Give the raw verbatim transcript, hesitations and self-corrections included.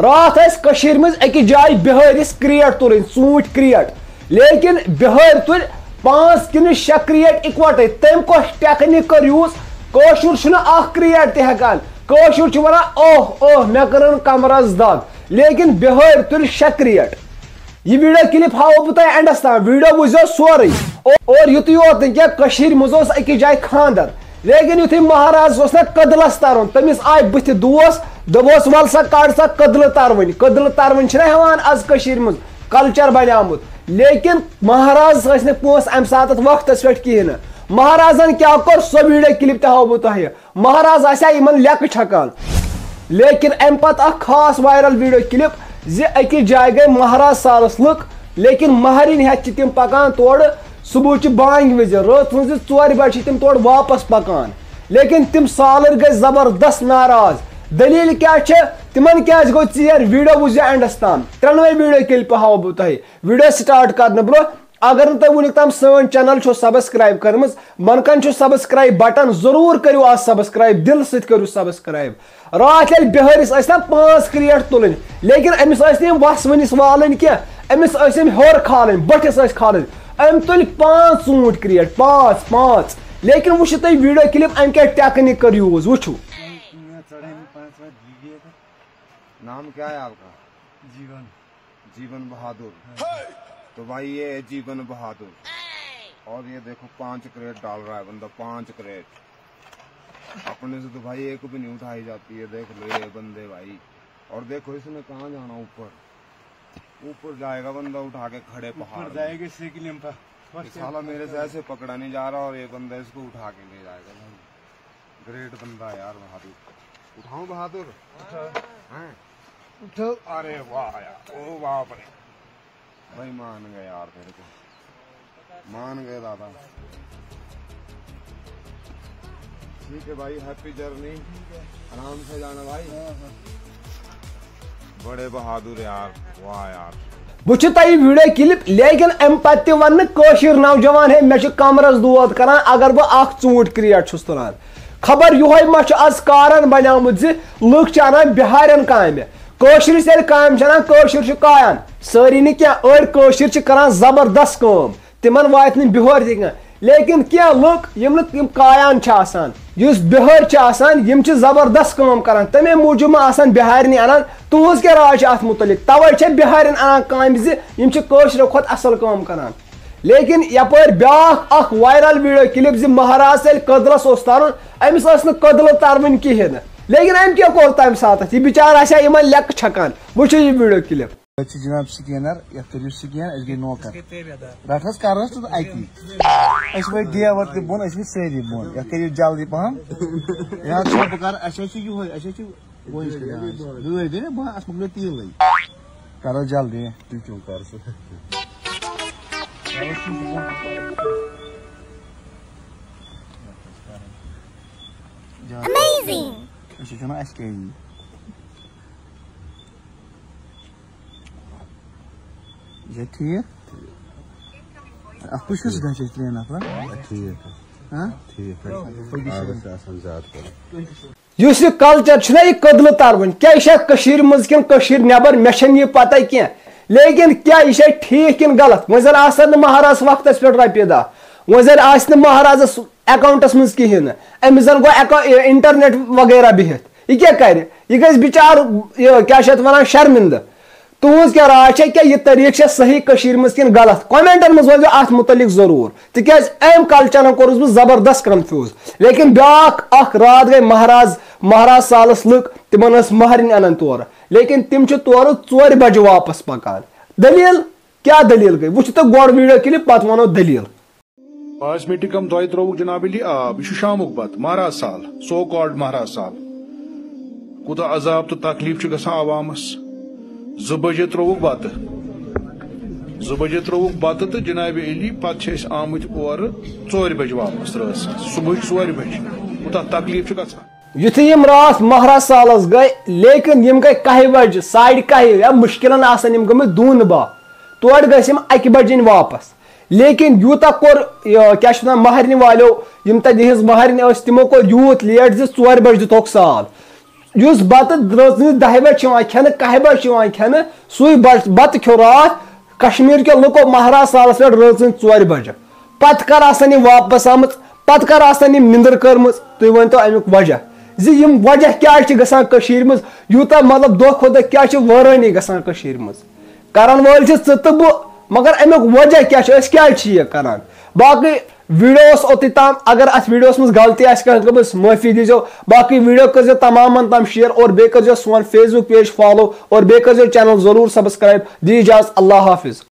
راتھ ٲسۍ کٔشیٖرِ منٛز أکِس جایہِ بِہٲرِس کرٛیٹ تُلٕنۍ، ژوٗنٛٹھۍ کرٛیٹ، لیکن بِہٲرۍ تُلۍ پانٛژھ کِنہٕ شےٚ کرٛیٹ اِکوَٹَے۔ تٔمۍ کۄس ٹیکنیک کٔر یوٗز؟ کٲشُر چھُنہٕ اکھ کرٛیٹ تہِ ہٮ۪کان، کٲشُر چھُ وَنان، "اوہ اوہ، مےٚ کٔرٕن کمرَس دگ"، لیکن بِہٲرۍ تُلۍ شےٚ کرٛیٹ۔ یہِ ویڈیو کلپ ہاوو بہٕ تۄہہِ اینڈس تام، ویڈیو وٕچھزیو سورُے۔ او-، اور یُتُے یوت نہٕ کینٛہہ، کٔشیٖرِ منٛز اوس أکِس جایہِ خانٛدر، لیکن یُتھُے مہراز اوس نہ کٔدلس ترُن، تٔمِس آے بٕتھِ دوس، دوٚپہوس، "ول سا، کڑ سا کٔدلہٕ تروٕنۍ"۔ کٔدلہٕ تروٕنۍ چھِنہ ہٮ۪وان از کٔشیٖرِ منٛز، کلچر بنیومُت۔ لیکن مہراز ٲسۍ نہٕ پونٛسہٕ امہِ ساتہٕ اتھ وقتس پٮ۪ٹھ کِہیٖنۍ نہٕ۔ مہرازن کیٛاہ کوٚر، سۄ ویڈیو کلپ تہِ ہاوو بہٕ تۄہہِ۔ مہراز آسہِ ہا یِمن لیٚکہٕ چھکان۔ لیکن امہِ پتہٕ اکھ خاص وائرل ویڈیو کلپ زِ أکِس جایہِ گٔے مہراز سالس لُکھ، لیکن مہرِنۍ ہٮ۪تھ چھِ تِم پکان تورٕ صبحٕچہِ بانگہِ وِزِ، رٲژ ہٕنٛزِ ژورِ بجہِ چھِ تِم تورٕ واپس پکان۔ لیکن تِم سالٕرۍ گٔے زبردست ناراض۔ دٔلیٖل کیٛاہ چھِ؟ تِمن کیٛازِ گوٚو ژیر؟ ویڈیو وٕچھزیو اینڈس تام۔ ترٛٮ۪نوَے ویڈیو کلپہٕ ہاوو بہٕ تۄہہِ۔ ویڈیو سٹارٹ کرنہٕ برونٛہہ، اگر نہٕ تۄہہِ وُنیُک تام سٲنۍ چینل چھو سبسکرائب کٔرمٕژ، بۄنہٕ کنہِ چھُ سبسکرائب بٹن، ضروٗر کٔرِو آز سبسکرائب، دِلہٕ سۭتۍ کٔرِو سبسکرائب۔ راتھ ییٚلہِ بِہٲرِس ٲسۍ نا پانٛژھ کرٛیٹ تُلٕنۍ، لیکن أمِس ٲسۍ نہٕ یِم وَس ؤنِس والٕنۍ کینٛہہ، أمِس ٲسۍ یِم ہیوٚر کھالٕنۍ، بٔٹھِس ٲسۍ کھالٕنۍ۔ أمۍ تُلۍ پانٛژھ ژوٗنٛٹھۍ کرٛیٹ، پانٛژھ، پانٛژھ۔ لیکن وٕچھِو تُہۍ ویڈیو کلپ، أمۍ کیٛاہ ٹیکنیک کٔر یوٗز، وٕچھِو۔ نام کیا ہے آپ کا؟ جیون۔ جیون بہادر۔ تو بھائی، یہ ہے جیون بہادر۔ اور یہ دیکھو، پانچ کریٹ ڈال رہا ہے بندہ، پانچ کریٹ۔ اپنے سے تو بھائی ایک بھی نہیں اٹھائی جاتی ہے، دیکھ لو یہ بندے بھائی۔ اور دیکھو، اس نے کہاں جانا اوپر؟ اوپر جائے گا بندہ اٹھا کے کھڑے پہاڑ میں۔ یہ سالا میرے سے ایسے پکڑا نہیں جا رہا اور یہ بندہ اس کو اٹھا کے لے جائے گا بھائی۔ گریٹ بندہ ہے یار بہادر۔ اٹھاؤں بہادر؟ اٹھا۔ ہیں؟ اٹھو۔ ارے واہ یار، او باپ رے۔ بھائی مان گئے یار تیرے کو۔ مان گئے دادا۔ ٹھیک ہے بھائی، ہیپی جرنی۔ آرام سے جانا بھائی۔ بڑے بہادر یار، واہ یار۔ وٕچھِو تۄہہِ یہِ ویڈیو کلپ، لیکن امہِ پتہٕ تہِ وننہٕ کٲشِر نوجوان، ہے، مےٚ چھُ کمرس دود کران اگر بہٕ اکھ ژوٗنٛٹھۍ کرٛیٹ چھُس تُلان۔ خبر یِہوے ما چھُ از کارن بنیومُت زِ لُکھ چھِ انان بِہارٮ۪ن کامہِ، کٲشرِس ییٚلہِ کامہِ چھِ انان، کٲشُر چھُ کایان، سٲری نہٕ کینٛہہ، أڑۍ کٲشِر چھِ کران زبردست کٲم، تِمن واتہِ نہٕ بِہور تہِ کینٛہہ۔ لیکن کینٛہہ لُکھ یِم نہٕ یِم کایان چھِ آسان، یُس بِہٲرۍ چھِ آسان، یِم چھِ زبردست کٲم کران، تمے موٗجوٗب ما آسان بِہارنٕے انان۔ تُہنٛز کیٛاہ راے چھِ اتھ مُتعلق؟ توے چھےٚ بِہارٮ۪ن انان کامہِ زِ یِم چھِ کٲشرٮ۪و کھۄتہٕ اصل کٲم کران۔ لیکن یپٲرۍ بیاکھ اکھ وائرل ویڈیو کلپ زِ مہراز ییٚلہِ کٔدلس اوس ترُن، أمِس ٲس نہٕ کٔدلہٕ تروٕنۍ کِہیٖنۍ نہٕ۔ لیکن أمۍ کیٛاہ کوٚر تمہِ ساتہٕ؟ یہِ بِچارٕ آسہِ ہا یِمن لیٚکہٕ چھکان۔ وٕچھِو یہِ ویڈیو کلپ۔ أسۍ چھِ جناب سکینر، یتھ کٔرِو سکین، أسۍ گٔے نوکر۔ رٹ حظ، کر حظ تہٕ اتی۔ أسۍ ؤتھۍ دیوار تہِ بۄن، أسۍ ؤتھۍ سٲری بۄن۔ یتھ کٔرِو جلدی پہم۔ یہِ حظ چھُ بہٕ کرٕ، اَسہِ حظ چھُ یِہوٚے، اَسہِ حظ چھُ وۄنۍ یِتھ کٔنۍ آسہِ۔ گٲڑۍ گٔے نا بۄن، اَتھ مۄکلیو تیٖلٕے۔ کر حظ جلدی۔ تُہۍ کیٛاہ کر سُہ؟ Amazing! أسۍ چھِ وَنان اَسہِ کیٛاہ یی؟ یہِ چھا ٹھیٖک؟ اَتھ کُس چھُس گژھِ أسۍ ترٛےٚ نفر؟ ٹھیٖک۔ ہاں؟ ٹھیٖک حظ۔ پٔکِو آ، سٲری۔ بس آسان زیادٕ کَرُن۔ یُس یہِ کلچر چھُنہ، یہِ کٔدلہٕ تروٕنۍ، کیٛاہ یہِ چھا کٔشیٖرِ منٛز کِنہٕ کٔشیٖرِ نٮ۪بر، مےٚ چھَنہٕ یہِ پتہ کینٛہہ۔ لیکن کیٛاہ یہِ چھا ٹھیٖک کِنہٕ غلط؟ وۄنۍ زن آسن نہٕ مہراز وقتس پٮ۪ٹھ رۄپیہِ دَہ، وۄنۍ زن آسہِ نہٕ مہرازس اکاؤنٹس منٛز کِہیٖنۍ نہٕ، أمِس زن گوٚو اکا-، یہِ انٹرنیٹ وغیرہ بِہِتھ۔ یہِ کیٛاہ کرِ؟ یہِ گژھِ بِچارٕ، یہِ کیٛاہ چھِ اَتھ وَنان، شرمندٕ۔ تُہٕنٛز کیٛاہ راے چھےٚ؟ کیٛاہ یہِ طریٖقہٕ چھےٚ صحیح کٔشیٖرِ منٛز کِنہٕ غلط؟ کمنٹن منٛز ؤنۍزیو اَتھ مُتعلِق ضروٗر، تِکیٛازِ أمۍ کلچرن کوٚرُس بہٕ زبردست کنفیوز۔ لیکن بیٛاکھ اکھ راتھ گٔے مہراز، مہراز سالس لُکھ، تِمن ٲس مہرِنۍ انان تورٕ، لیکن تِم چھِ تورٕ ژورِ بجہِ واپس پکان۔ دٔلیٖل کیٛاہ؟ دٔلیٖل گٔے، وٕچھِو تُہۍ گۄڈٕ ویڈیو کلپ، پتہٕ ونو دٔلیٖل۔ پانٛژھ مِنٹہِ کم دۄیہِ ترٛووُکھ جناب علی آب۔ یہِ چھُ شامُک بتہٕ، مہراز سال، so called مہراز سال۔ کوٗتاہ عذاب تہٕ تکلیٖف چھُ گژھان عوامس۔ زٕ بجے ترٛووُکھ بتہٕ، زٕ بجے ترٛووُکھ بتہٕ تہٕ جناب علی پتہٕ چھِ أسۍ آمٕتۍ اورٕ ژورِ بجہِ واپس رٲژ، صبحٕچ ژورِ بجہِ۔ کوٗتاہ تکلیٖف چھُ گژھان۔ یُتھُے یِم راتھ مہراز سالس گٔے، لیکن یِم گٔے کاہہِ بجہِ، ساڑِ کاہہِ یا مُشکلن آسن یِم گٔمٕتۍ دوٗنہٕ باہ۔ تورٕ گٔژھۍ یِم اکہِ بجہِ یِنۍ واپس۔ لیکن یوٗتاہ کوٚر، یہِ، کیٛاہ چھِ وَنان، مہرنہِ والیو، یِم تَتہِ یِہٕنٛز مہرنہِ ٲسۍ، تِمو کوٚر یوٗت لیٹ زِ ژورِ بجہِ دِتُکھ سال۔ یُس بَتہٕ رٲژ ہٕنٛزِ دَہہِ بَجہِ چھُ یِوان کھٮ۪نہٕ، کَہہِ بَجہِ چھُ یِوان کھٮ۪نہٕ، سُے بَ-، بَتہٕ کھیوٚو راتھ کشمیٖر کیو لُکو ماہ راز سالَس پٮ۪ٹھ رٲژ ہٕنٛزِ ژورِ بَجہِ۔ پَتہٕ کَر آسَن یِم واپَس آمٕژ؟ پَتہٕ کَر آسَن یِم نِندٕر کٔرمٕژ؟ تُہۍ ؤنۍ تو اَمیُک وجہ، زِ یِم وجہ کیٛازِ چھِ گژھان کٔشیٖرِ منٛز یوٗتاہ، مطلب، دۄہ کھۄتہٕ دۄہ کیٛازِ چھِ وٲرٲنی گژھان کٔشیٖرِ منٛز؟ کَرَن وٲلۍ چھِ ژٕ تہٕ بہٕ، مگر اَمیُک وجہ کیٛاہ چھُ؟ أسۍ کیٛازِ چھِ یہِ کَران؟ باقٕے ویٖڈیو اوس اوٚتُے تام۔ اگر اَتھ ویٖڈیوَس منٛز غلطی آسہِ کانٛہہ گٔمٕژ، معٲفی دیٖزیو۔ باقٕے ویٖڈیو کٔرۍزیو تمامَن تام شیئر اور بیٚیہِ کٔرۍزیو سون Facebook page follow اور بیٚیہِ کٔرۍزیو channel ضروٗر subscribe۔ دِیِو اِجازت، اللہ حافظ۔